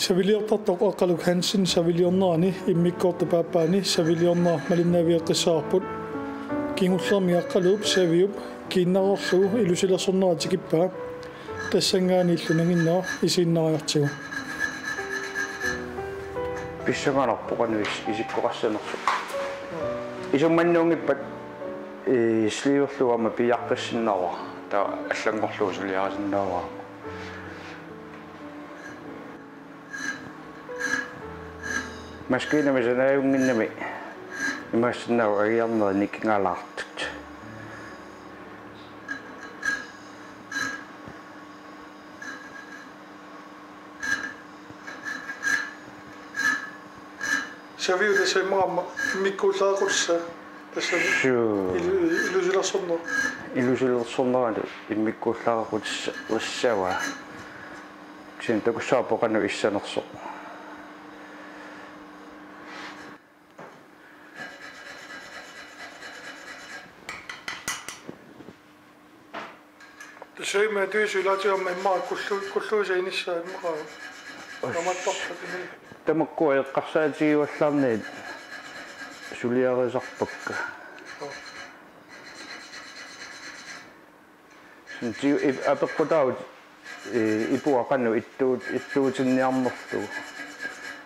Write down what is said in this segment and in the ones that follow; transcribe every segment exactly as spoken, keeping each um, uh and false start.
Saviliortartoq Aqqaluk Hansen saviliornerani immikkoortup aappaani saviliorneq malinnaavigeqqissavarput. Kingullermik Aqqaluup saviup kiinnareerlugu ilusilersornera tikippaa. Tassanngaanniillu nanginnera isiinnariartigu. Pissanganarpoq qanoq is-, isikkoqassanersoq. Isummannuunngippat, ee, sliverlugu aamma piiaqqissinnaavara. Taava allanngorlugu suliarisinnaavara. Maskiinami sanaajunnginnami imaassinnaavoq agiarnerit nikingalaartut. Saviup tassa immaqa aamma immikkuullareqqutissaa tassa. Suu. Ilu-, ilusilersorneq. Ilusilersornerani immikkuullareqqutissavaa. Kisianni takussavarput qanoq issanersoq. Tassa ima tuisu ilaatigut aamma immaqa kullu-, kulluisa inissaa immaqa. Os. Tamattarpat immaqa. Tamakkua eqqarsaatigivallaarniit suliarisarpakka. Oo. Suntiu ip-, apeqqutaavoq, ee, ipua qanoq ittuut-, ittuutinniarnerlugu.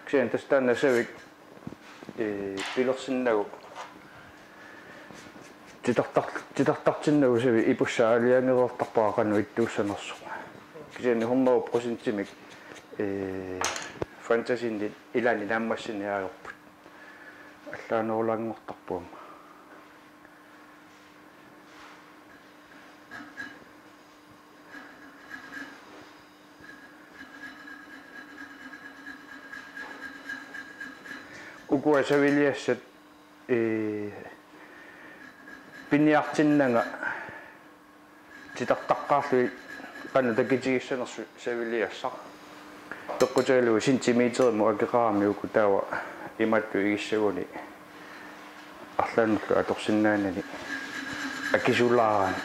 Kisianni tassa taanna savik, ee, pilersinnagu. Titartar-, titartartinnagu savik ipussaa aalajangereertarpara qanoq ittuussanersoq. Kisianni hundrede procentimik, ee, Fantasinit ilaanni naammassineq ajorput. Allaanerulaanngortarpoq aamma. Ukua saviliassat, ee, piniartinnanga titartaqqaarlugit qanoq takitigissanersoq saviliassaq. Peqqutigalugu centimeterimut akeqarami uku taava imatut igissaguni arlaannullu atorsinnaanani akisulaarami.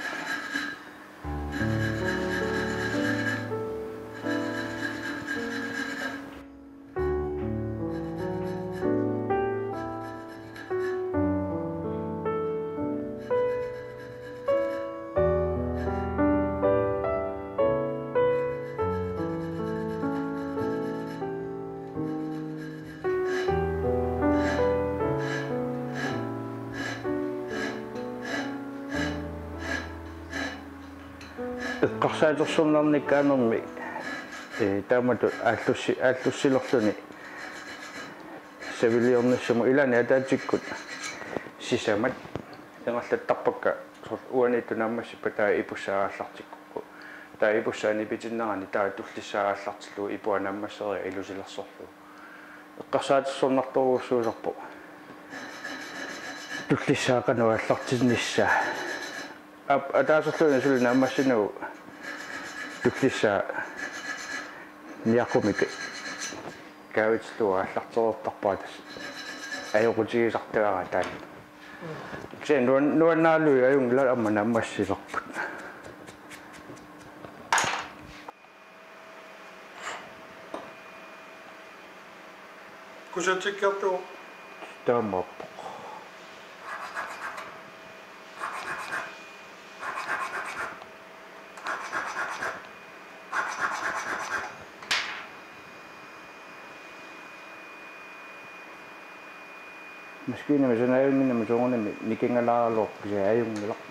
Eqqarsaatersornarnikkut amermi, ee, taamatut aallussi-, aallussilerluni saviliornissamut ilaanni ataatsikkut sisamat ingerlattarpakka soorlu uaniittut naammassippat taava ipussaa aallartikkukku. Taava ipussaa nipitinnerani taava tullissaa aallartillugu ipua naammasseriarlugu ilusilersorlugu. Eqqarsaatersornartorujussuusarpoq tullissaa qanoq aallartinnissaa. Ap-, ataaserluunniit suli naammassinagu tullissaa niaqumik kaavitillugu aallartereertarpara tassa. Ajoqutigisartagara taanna. Kisianni nuan-, nuannaralugit ajunngilaq aamma naammassilerput. Kusantikkiartuuvoq. Taamaappoq. Maskiinami sanaajunnginnami soorunami nikingalaaraluarpoq kisianni ajunngilaq.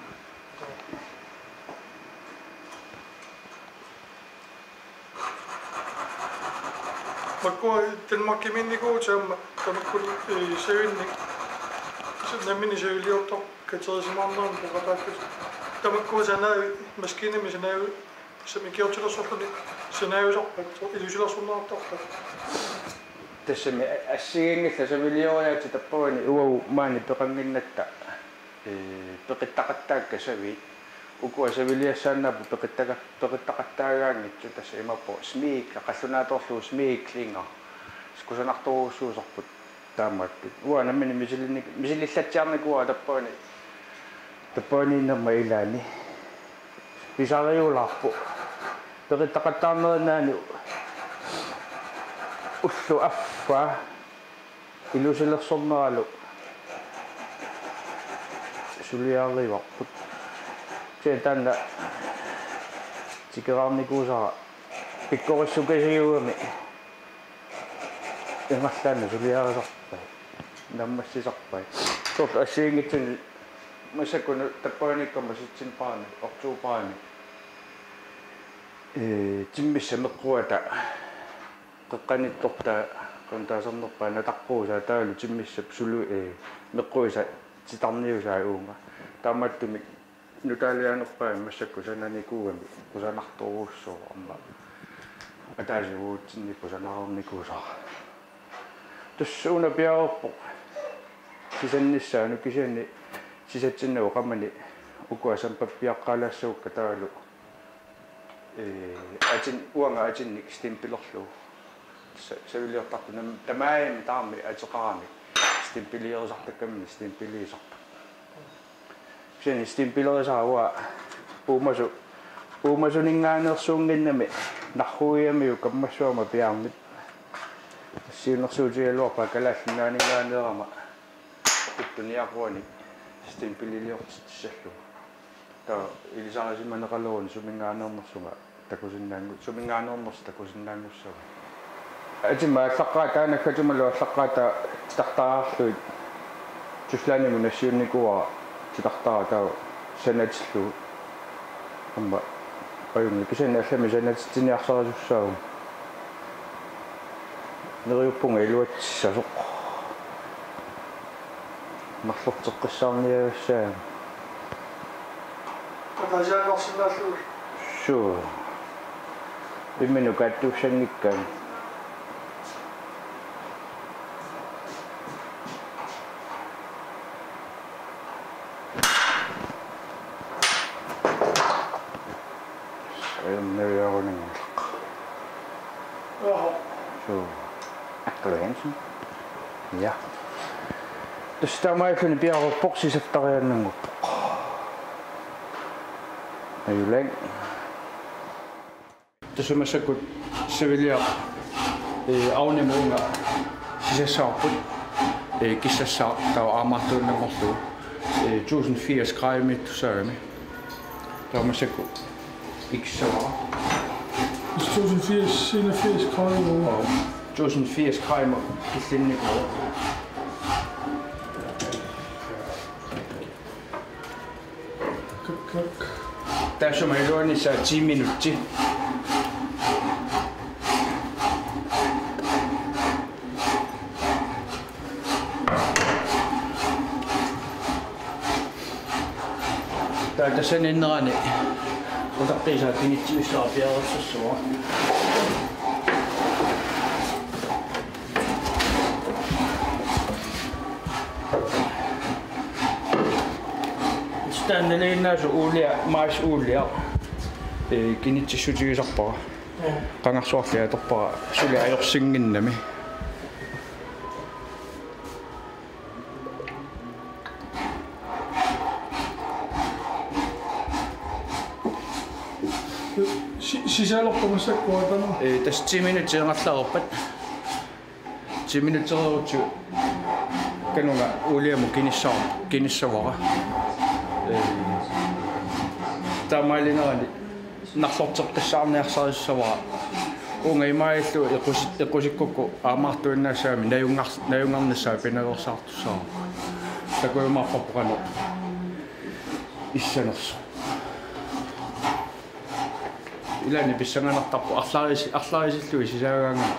Makkua Danmarkimiinnikuuvutit aamma tamakkulu, ee, savinnik nammineq saviliortoq katerisimaarnermik peqataakkatit. Tamakkua sanaavit maskiinami sanaavi-, tassa ikiortilersorluni sanaajusarpat, ilusilersorneqartarpat. Tassami a-, assigiinngillat savilioriaatsit tappavani uagut maani peqannginnatta, ee, peqittaqattaakka saviit. Ukua saviliassaannaapput peqittaka-, peqittaqattaagaanngitsut, tassa imaappoq smegle, qallunaatoorlugu smeglinger. Kusanartorujussuusarput taamaattut. Uanga nammineq misilinnik-, misilillatsiarnikuuara tappavani. Tappavaniinnerma ilaanni. Pisariulaarpoq. Peqittaqattaarnerinnaani Ulloq affaa ilusilersorneralu suliarivarput. Kisianni taanna tikeraarnikuusara pikkorissukasiugami ingerlaannaq suliarisarpai, naammassisarpai. Soorlu assigiinngitsunik massakkut tappavaniikkama septembarimi, oktobarimi, ee, timmissap meqquata qeqqaniittortaa qernutasarnerpaaq nataqquusaa taavalu timmissap sulu, ee, meqquisa titarniusaa uunga. Taamaattumik nutaalianerpaamik massakkut sananikuugami kusanartorujussuuvoq aamma. Ataasiuutsinni kusanaarnikuusara. Tassa una piareerpoq sisannissaanut kisianni sisatsinnagu qamani ukua sampappiaqqaalaassagukka taavalu. Ee, atin-, uanga atinnik stempelerlugu. Sa-, saviliortartut nam-, tamarmik tamarmik ateqaramik stempelerisartakkaminnik stempeliisarput. Kisianni stempelerisara uanga uumasu-, uumasuninngaanneersuunnginnami narrugiamiuk kammassuama piaarnit. Siunnersuutigigaluarpara Kalaallit Nunaanninngaanneerama uttut niaquanik stempeliliortitsissallugu. Taava ilisarisimaneqaleruni suminngaanneernersunga takusinnaanngu-, suminngaanneernersoq takusinnaanngussava. Atimma aallaqqaataanakka atimalu aallaqqaataa titartaraarlugit Tysklandimut nassiunnikuuara titartaraa taava sanatillugu. Aamma ajunngilaq kisianni allamik sanatitsiniarsarisussaavugut. Neriuppunga iluatsissasoq. Marlorteqqissaarniagassaanga. Ataasiaannarsinnaallugu. Suu. Imminut kaattuussanngikkaanni. Ajunnaviaruninnguaq. Oho. Suu. Aqqalu Hansen. Ja. Tassa taamaalilluni piareerpoq sisattariaannanngorpoq. Ajulang. Tassa massakkut saviliaq, ee, avnimut uunga sisassavarput, ee, kissassaaq taava aammaartuinnanngorlugu, ee, tusind firs gradimiittussaagami. Taava massakkut ikissavara. Tusind firs, enogfirs grader. Joo. Tusind firs grader killinnikuuvoq. Kak, kak. Taassuma iluanissaa ti minutsi. Taava tassaniinnerani utaqqiisaa kinitsimissara piareersassuara. Taanna nalinginnaasumik uulia, maasi uulia, ee, kinitsissutigisarpara. Qangarsuarli atorpara suli ajorsinnginnami. Si-, sisalerput massakkut taanna. Ee, tassa ti minutsit ingerlareerpat. Ti minutsereerutsigu kanunga uuliamut kinissava-, kinissavara. Ee, taamaalinerani narlorteqqissaarniarsarissavara. Uunga imaalillugu equsi-, equsikkukku aammaartuinnassagami najungar-, najungarnissaa pinaveersaartussaavoq. Takujumaarparput qanoq issanersoq. Ilaanni pissanganartarpoq arlarisi-, arlarisillugit sisaagaangama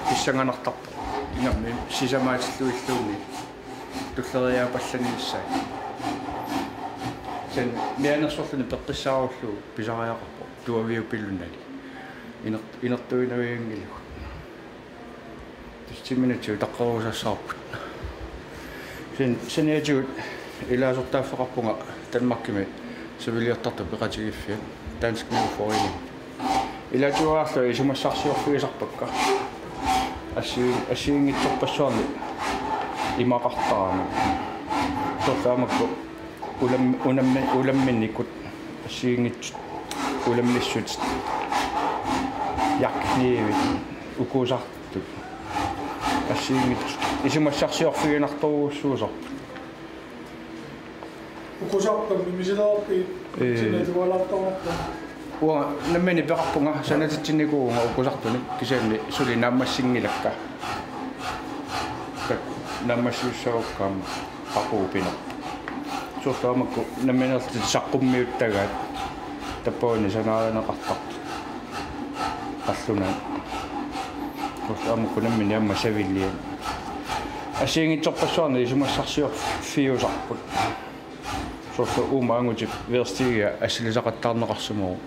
pissanganartarpoq. Ingammik sisamaatillugilluunniit tulleriiaapallanngilissaat. Sen mianersorluni peqqissaarullugu pisariaqarpoq tuaviupilunani. Iner-, inertuinavianngilagut. Tassa ti minutsit utaqqerusassavarput. Sen-, saniatigut ilaasortaaffeqarpunga Danmarkimi saviliortartut peqatigiiffiat, Dansk Løbeforening. Ilaatigut isumassarsiorfigisarpakka. Assi-, assigiinngitsorpassuarnik imaqartarami. Soorlu taamakku ulam-, unammi-, ulamminnikkut assigiinngitsut ulammissut jagtknivet ukuusar-, Assigiinngitsunik isumassarsiorfiginartorujussuusarput. Ukusarpammi misilaarpi. Ee. Sinatualaartarpammi. Uanga nammineq peqarpunga sanatitsinnikuuvunga ukusartunik kisianni suli naammassinngilakka. Tak naammassiussagukku aamma qaqugu pinerpoq. Soorlu aamma uku nammineerlutik saqqummiuttagaat tappavani sanaarineqartartut. Qallunaat. Soorlu aamma uku nammineq aamma saviliat. Assigiinngitsorpassuarnik isumassarsiorfiusarput. Soorlu uuma angutip verstigia assilisaqattaarneqarsimavoq.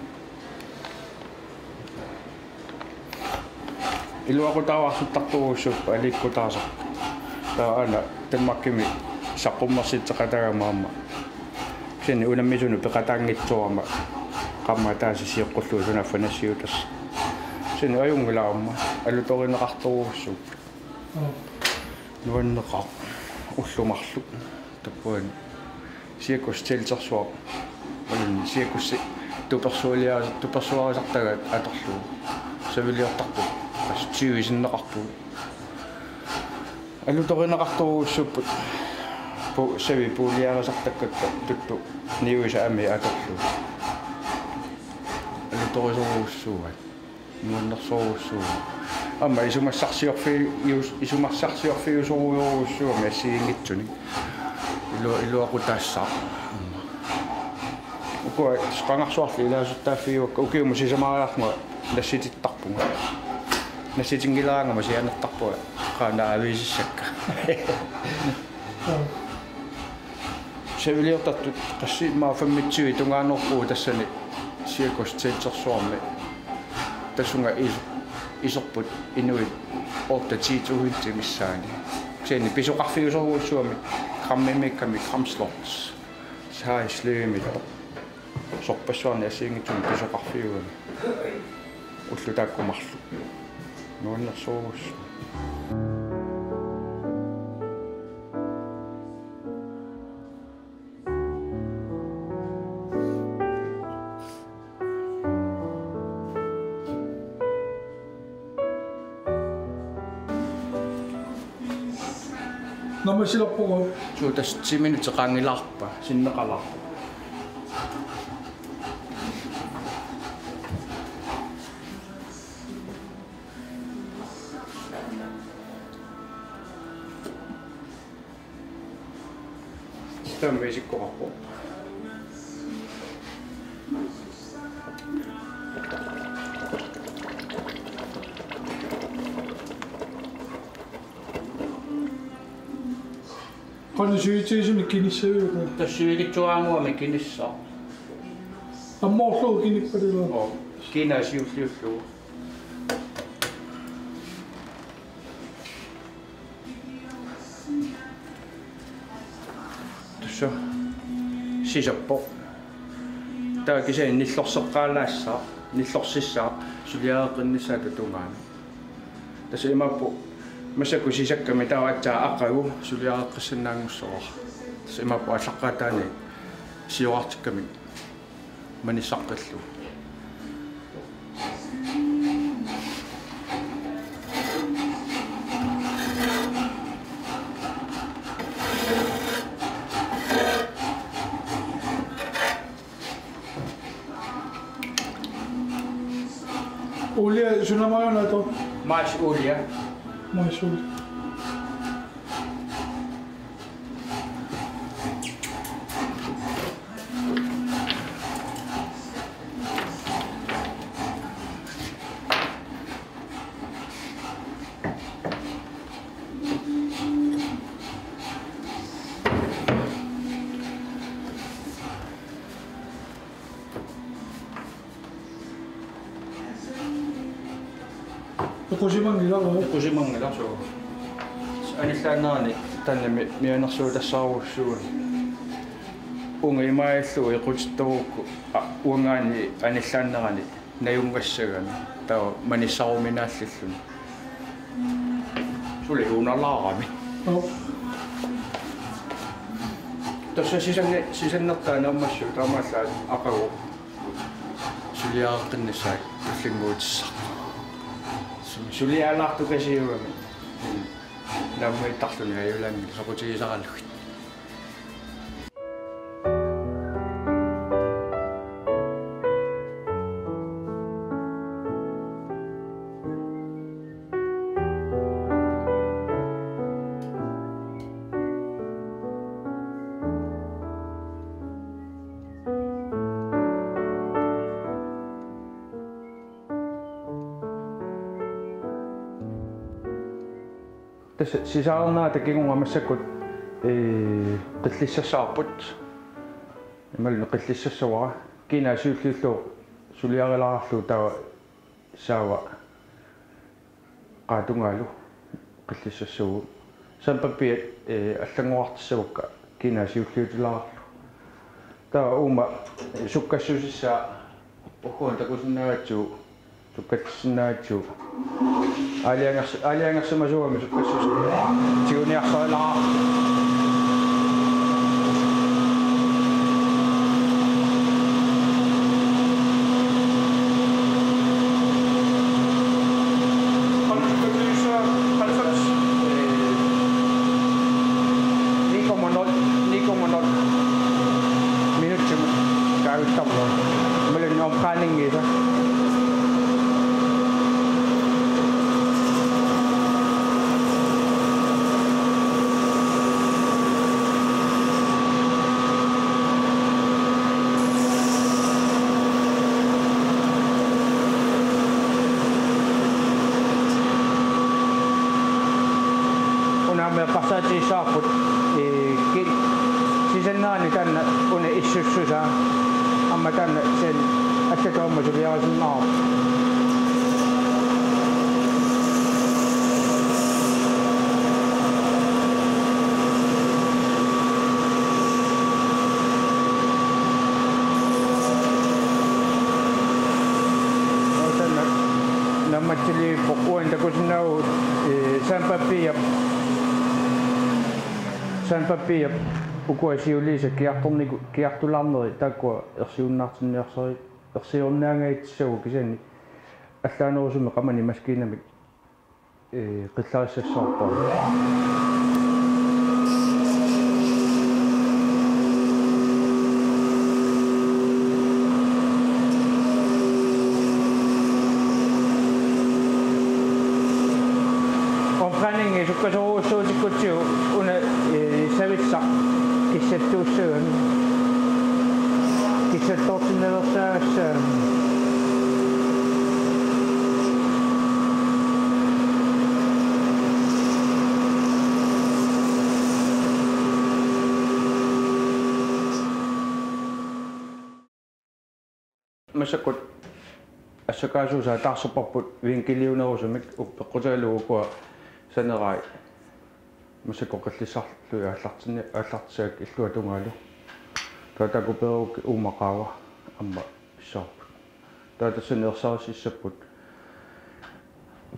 Iluaqutaavaarsuttaqartorujussuupput aliikkutaasarput. Taava aana Danmarkimi saqqummersitseqataagama aamma. Kisianni unammisunut peqataanngitsoorama qaammat ataaseq sioqqullugu sunaaffa nassiutassaq. Kisianni ajunngilaq aamma alutorineqartorujussuupput. Nuanneqaaq ullut marluk tappavani. Cirkus teltersuaq. Aamma cirkusi tupersualiar-, tupersuarisartagaat atorlugu. Saviliortartut. Qassit tyve sinneqarpugut. Alutorineqartorujussuupput. Pu-, savi puuliarisartakkakka tuttut niuisa amii atorlugu. Alutorisorujussuuaat. Nuannersorujussuuvoq. Aamma isumassarsiorfi-, ius-, isumassarsiorfiusorujussuugami assigiinngitsunik. Ilu-, iluaqutaassaaq. Ukua qangarsuarli ilaasuttaaffigivakka ukiumut sisamariarlunga nassitittarpunga. Nassitinngilaangama sianertarpunga qaanaviisissakka. Saviliortartut qassit immaqa femogtyve tungaanut tassani cirkus teltersuarmi. Tassunga is-, iserput inuit otte ti tusind missaani. Kisianni pisoqarfiusorujussuugamik Grammimiikkami Gramm Slots. Size limit. Sorpassuarnik assigiinngitsunik pisoqarfiugami. Ullut taakku marluk. Nuannersorujussuuvoq. Naammassilerpugut. Suu, tassa ti minutsit qaangilaarpaa, sinneqalaarpoq. Taama isikkoqarpoq. Qanoq sivikitsuisumik kinissaviuk? Tassa sivikitsuaraanguamik kinissaaq. Ammoorlugu kinippalilaa. Oo, kiinaa siulliullugu. Tassa sisappoq. Taava kisianni nillorseqqaalaassaaq, nillorsissaaq suliareqqinnissaata tungaanut. Tassa imaappoq massakkut sisakkami taava aatsaat aqagu suliareqqissinnaanngussavara. Tassa imaappoq aallaqqaataani siorartikkamik manissaqqillugu. Olie sunamaajunato? Mais olie. Mais olie. Equsimanngilaq. Equsimanngilaq suu. Anillaannerani taanna mi-, mianersuutassaarujussuugami. Uunga imaallugu equtittorukku, a, uangaani anillaannerani najunngassagami. Taava manissaruminaallilluni. Suli uunalaarami. Aap. Tassa sisanne-, sisannertaa naammassivoq taamaallaat aqagu suliareqqinnissaa tullinnguutissaq. Sulialaartukasiugami. Naammattarluni ajulaanni soqutigisaralugit. Tassa sisaarnaa takigunga massakkut, ee, qillissassavarput. Imaluunniit qillissassavara. Kina siulliullugu suliarilaarlugu taava saava qaatungaalu qillissassavugut. Sandpappiat, ee, allanngorartissavakka kina siulliutilaarlugu. Taava uuma sukkassusissaa ugguuna takusinnaagatsigu, sukkassinnaagatsigit. Aalajangersi-, aalajangersimasuugami sukkassusia. Tiguniarsarilaarlugu. Halvfems, halvfems. Ni komma nul, ni komma nul. Minutsimut kaavittarlugu. Imaluunniit omdrejningiisa. Una aamma eqqarsaatigissavarput, ee, ki-, sisannerani taanna una issussusaa. Aamma taanna kisianni allatut aamma suliarisinnaavarput. Taanna naammatsiliippoq, uani takusinnaavugut, ee, sandpappiap, sandpappiap ukua siuliisa kiartorniku-, kiartulaarneri taakkua ersigunnaartinniarsari-, ersigunnaangajatissavagut kisianni allaanerusumik qamani maskiinamik, ee, qillarissassavarput. Omdrejningi sukkasoorujussuutikkutsigu una, ee, savissaq kissattuussagami. Kissattoortinnaveersaagassaami. Massakkut assakaasuusaa taarserparput vinkiliunerusumik, peqqutigalugu ukua sanerai massakkut qillissarlugit aallartinni-, aallartissagakku illua tungaalu. Taava takuperukkit uuma qaava aamma pissavarput. Taava tassani ersarississapput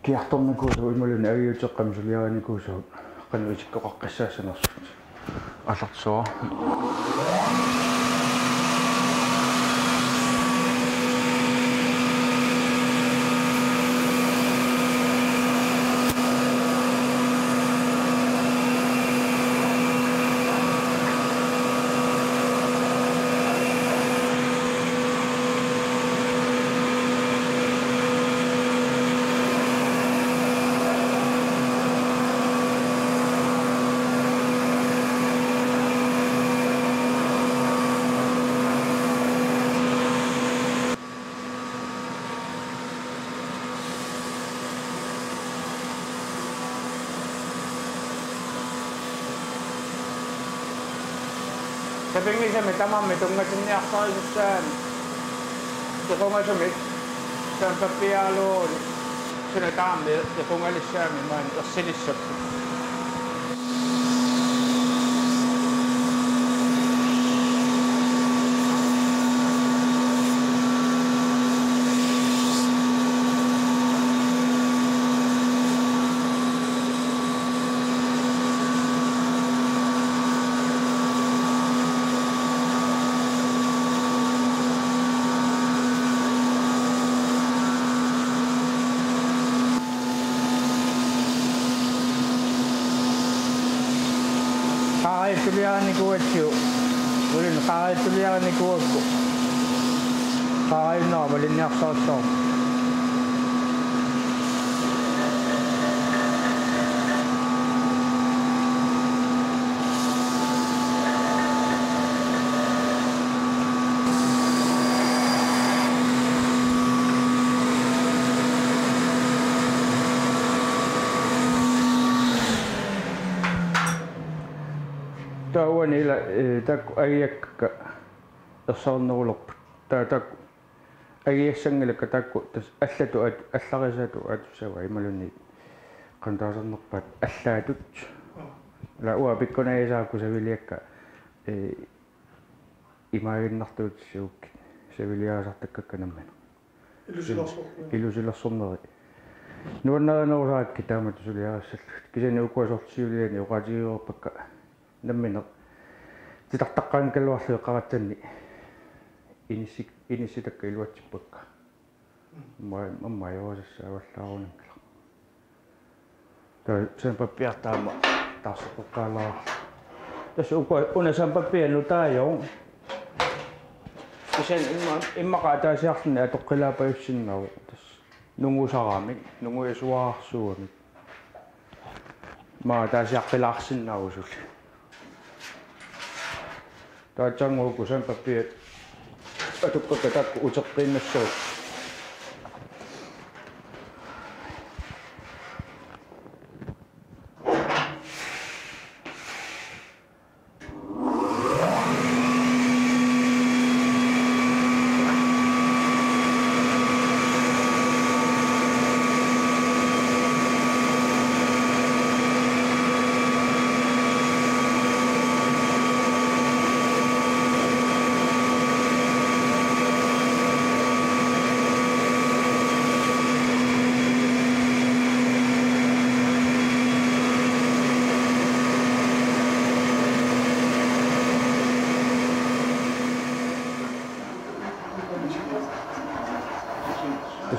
kiartornikuusagut imaluunniit akiuutteqqamik suliarinikuusagut qanoq isikkoqaqqissaassanersut. Aallartissuara. Sapinngisamik tamarmik tunngatinniarsarisussaammat equngasumik sandpappialuunniit suna tamarmi equngalissaammat maani ersilissapput. Suliarinikuugatsigu, ulun qaariitsuliarinikuugakku. Qaariinnera malinniarsarissavarput. Taava uani ila, eh, taakku agiakkakka ersarinnerulerput. Taava taakku agiassanngilakka taakku tassa allatut at-, allarisaatut atussavaat imaluunniit qanoq taasarnerpaat allaatut. Ila uanga pikkunaasarakku saviliakka, eh, imaaginnartuutissagukku saviliaasartakkakka nammineq. Ilusilersorneri. Ilusilersorneri. Nuannarinerusarakkit taamatut suliarissallugit. Kisianni ukua soorlu siuliani oqaatigereerpakka nammineq titartaqqaanngikkaluarlugit qaratsanni inissi-, inissitakka iluatsippakka. Aamma, aamma ajorisassaavallaarunanngilaq. Taava sandpapirtaa aamma taarseqqeqqaalaarlugu. Tassa uku una sandpapir nutaajoq. Kisianni imma-, immaqa ataasiarluni atoqqilaapajussinnaavoq. Tassa nungusaramik, nungujasuararsuugamik. Aamma ataasiaqqilaarsinnaavoq suli. Taava aatsaannguaq uku sandpapirit atukkakka taakku uteqqiinnassavat.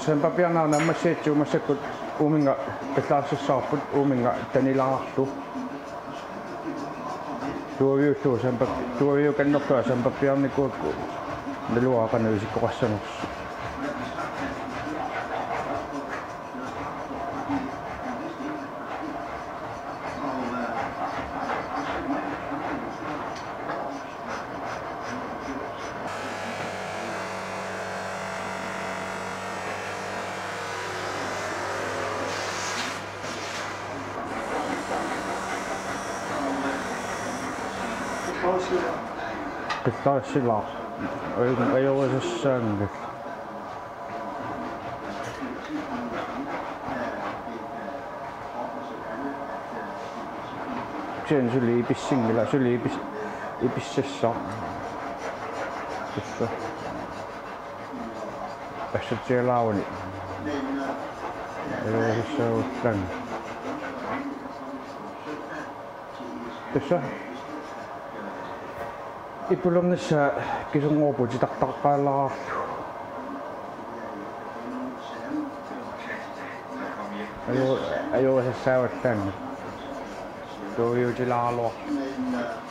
Sandpapirnera naammassigatsigu massakkut uuminnga pillaarsassarput, uuminnga tanilaarlugu. Tuaviullugu sandpap-, tuaviukannerlunga sandpapirnikuugakku naluara qanoq isikkoqassanersoq. Qillarissilaarpoq. Aju-, ajorisassaanngilaq. Kisianni suli ipissinngilaq, suli ipis-, ipissassaq. Tassa. Assatsialaaruni. Ajorisassaagaluarlunga. Tassa. Ippulernissaa kiserngorupput titartaqqaalaarlugu. Ajo-, ajorisassaavallaanngilat. Tuaviutilaaraluarlugu.